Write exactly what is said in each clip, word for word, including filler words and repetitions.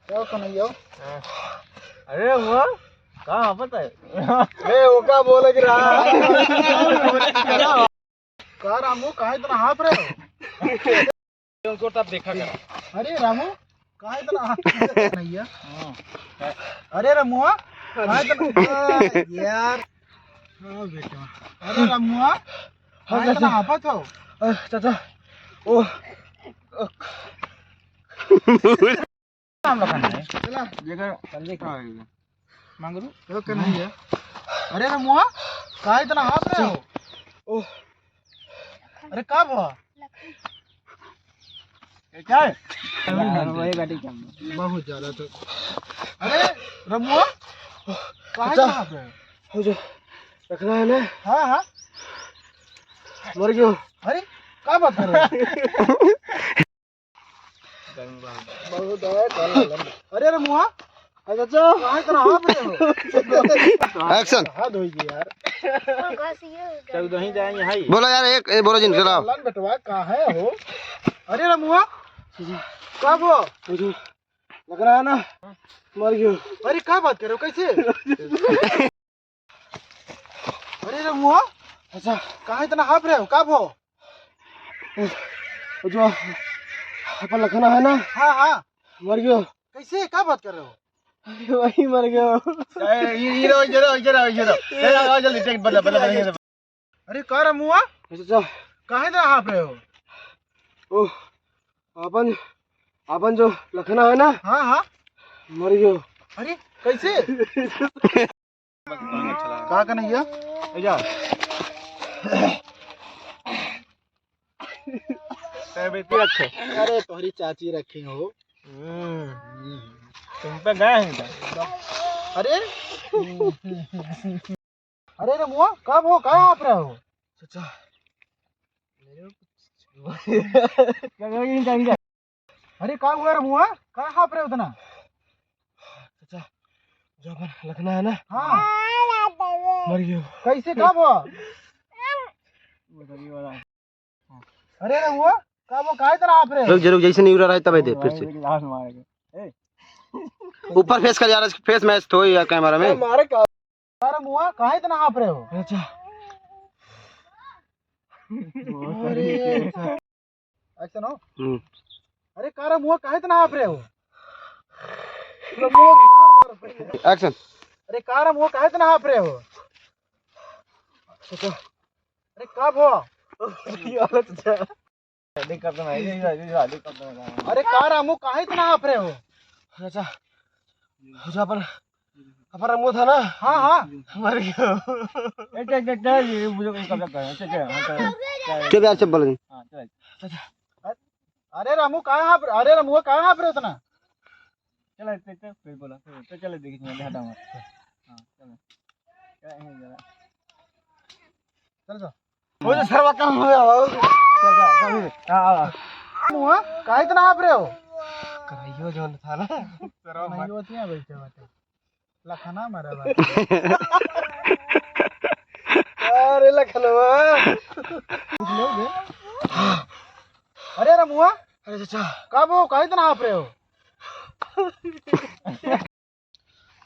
क्या कन्हैया? अरे वो कहाँ पता है? ए, वो का बोले कि रहा? का रामू, काहे इतना हाँफ रहे हो? उनको तब देखा कर। अरे रामू, काहे इतना हाँफ रहे हो? हाँ। अरे रामुआ, काहे इतना, आ, यार। हाँ बेटा। अरे रामुआ, काहे इतना हाँफत हो? अ, चाचा, ओ, ओ। नाम रखा है। चला। जेकर हाँ, ये। मांगरू। ओ, कन्हैया। अरे रामुआ, काहे इतना हाँफ रहे हो? ओ। अरे का भवा? ये क्या है? हाँ, वही गाड़ी का। बहुत ज्यादा तो। अरे रामुआ, काहे इतना हाँफ रहे हो? वो जो रखना है ना? हाँ, हाँ। मर गयो। अरे, का बात कर रहे हो? बहुत है, चल, चल। अरे रामुआ, अरे चाचा, काहे इतना हाँफ रहे हो? Action। हद होई गई यार। चौदह ही जाए यहाँ ही। बोलो यार, एक, ए, बोलो जिन, चलाओ। चलन बेटवा, काहे हो? अरे रामुआ, का हुआ? लग रहा है ना, मर गयो। अरे, का बात कर रहे हो, कैसे? अरे रामुआ, अच्छा। काहे इतना हाँफ रहे हो? का भो? जो अपन लखना है ना? हाँ, हाँ। मर गयो। कैसे? का बात कर रहे हो? अरे वही मर गयो। ए, ये, ये रहो, ये रहो, ये रहो, ये रहो। ए, आओ, आओ, जल्दी, टेक, बदला, बदला, बदला, बदला। अरे का रामुआ? अच्छा, अच्छा। काहे इतना हाँफ रहे हो? ओ, अपन, अपन जो लखना है ना? हाँ, हाँ। मर गयो। अरे, कैसे? का कन्हैया? ए जा। ए बेटी रखे। अरे तोहरी चाची रखी हो। हम्म। तुम पे गए हैं क्या? अरे। अरे रामुआ, कब हो? का हाँफ रहे हो? चाचा। क्या करेंगे इनका, इनका? अरे का हुआ रामुआ? का हाँफ रहे हो इतना? चाचा, जो अपन लखना है ना? हाँ। मर गयो। कैसे, कब हो? अरे रामुआ, कब हो? काहे इतना हाँफ रहे हो? रुक जा, रुक जा, जैसे नहीं उड़ा रहा है तब दे फिर से। लात मारेगा। ए। ऊपर face कर यार, face match तो यार camera में। मारे का? अरे रामुआ, काहे इतना हाँफ रहे हो? अच्छा। अरे। Action हो। हम्म। अरे का रामुआ, काहे इतना हाँफ रहे हो? Action। अरे का रामुआ, काहे इतना हाँफ रहे हो? अच्छा। अरे का भो? ये वाला तो अच्छा। Heading कर दो ना, ये, ये, ये heading कर दो ना। अरे का रामू, काहे इतना हाँफ रहे हो? चाचा, जो अपन, अपन रामू था ना? हाँ, हाँ। मर गयो। ए, चल, चल, चल, ये मुझे कोई कब्जा कर, चल, चल, हाँ, चल, चल। चल यार, चप्पल नहीं। हाँ, चल। चाचा। अरे रामू, काहे हाँफ, अरे रामू, काहे हाँफ रहे हो इतना? चल, चल, चल, फिर बोला, फिर, चल, चल, देखिए, मैं हटा मार। हाँ, चल। क्या है जरा? चल, चल। वो तो सरवा काम हो गया, बाबू। चल, चल, चल, हाँ, हाँ। हुआ? काहे इतना हाँफ रहे हो? कराइयो जौन था ना। सरवा नहीं होती है, बैठे, बैठे। लखना मरा बा। अरे लखनवा। कुछ लोग हैं? अरे रमुआ। अरे चाचा। का बो, काहे इतना हाँफ रहे हो?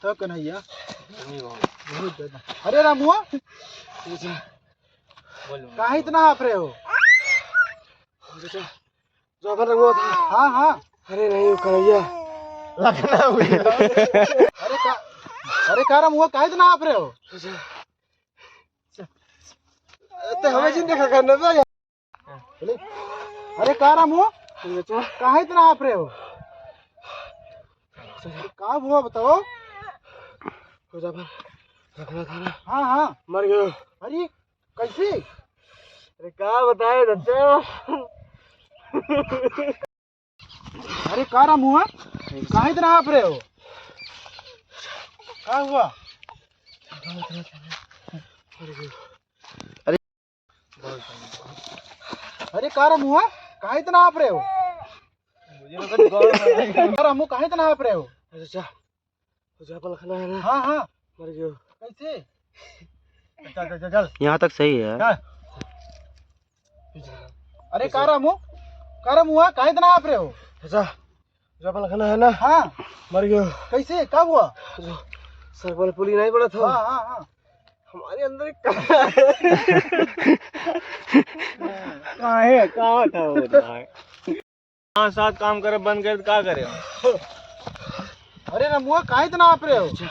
तो कन्हैया। बहुत ज्यादा। अरे रामुआ, बोलो। काहे इतना हाँफ रहे हो? जो अपन रमुआ था। हाँ, हाँ। अरे नहीं, वो कन्हैया। लखनऊ। अरे का, अरे का रामुआ, काहे इतना हाँफ रहे हो? तो हमें जिन देखा करना था। बोले, अरे का रामू, काहे इतना हाँफ रहे हो? का हुआ बताओ? हो जा पर रखना था ना। हाँ, हाँ। मर गयो। अरे कैसे? अरे का बताए चाचा? अरे का रामू, काहे इतना हाँफ रहे हो? का हुआ? अरे का रामू, काहे इतना हाँफ रहे हो? मुझे तो कुछ गौर नहीं। का रामू, काहे इतना हाँफ रहे हो? अरे चाचा, वो जो अपन लखना है ना? हाँ, हाँ। मर गयो। कैसे? चल, चल, चल, चल। यहाँ तक सही है। चल। अरे का रामू, का रामू, काहे इतना हाँफ रहे हो? चाचा, जो अपन लखना है ना, हाँ। मर गयो। कैसे? का हुआ? जो सर पर पुली नहीं पड़ा था। हाँ, हाँ, हाँ। हमारे अंदर एक काहे, का था वो? हाँ, साथ काम करे बंद करे तो का करे? अरे रमुआ, काहे इतना आप रहे हो? जो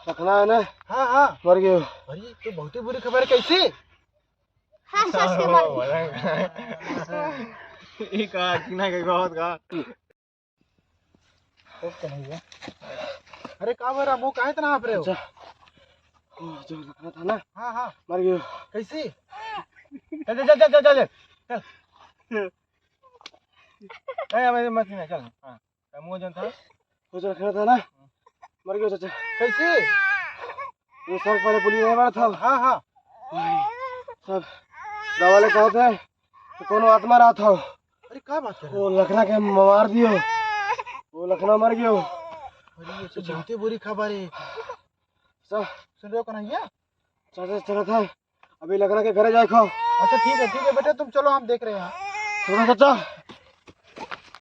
लखना है ना, हाँ, हाँ। मर गयो। अरे, तो बहुत ही बुरी खबर है। कैसे? हाँ, सास के मर गई। ई का, किना के बहुत का। अरे का भरा, मुँह काहे इतना आप रहे हो? अच्छा। ओ, जो लखना था ना, हाँ, हाँ। मर गयो। कैसे? चल, चल, चल। ए, अब मत गिना, चल। हाँ। का मुँह जन था? वो जो लखना था ना, मर गयो चाचा। कैसे? ये सर पहले पुलिस नहीं मारा था। हाँ, हाँ। सब गाँव वाले कहत हैं कि कोनो आत्मा रहा था। अरे, का बात कर रहे हो? वो लखना के मार दियो। वो लखना मर गयो। अरे, ये तो बहुते बुरी खबर है। सब सुन रहे हो कन्हैया? चाचा चला था, अभी लखना के घरे जाए खो। अच्छा, ठीक है, ठीक है बेटा, तुम चलो, हम देख रहे हैं। सुनो चाचा,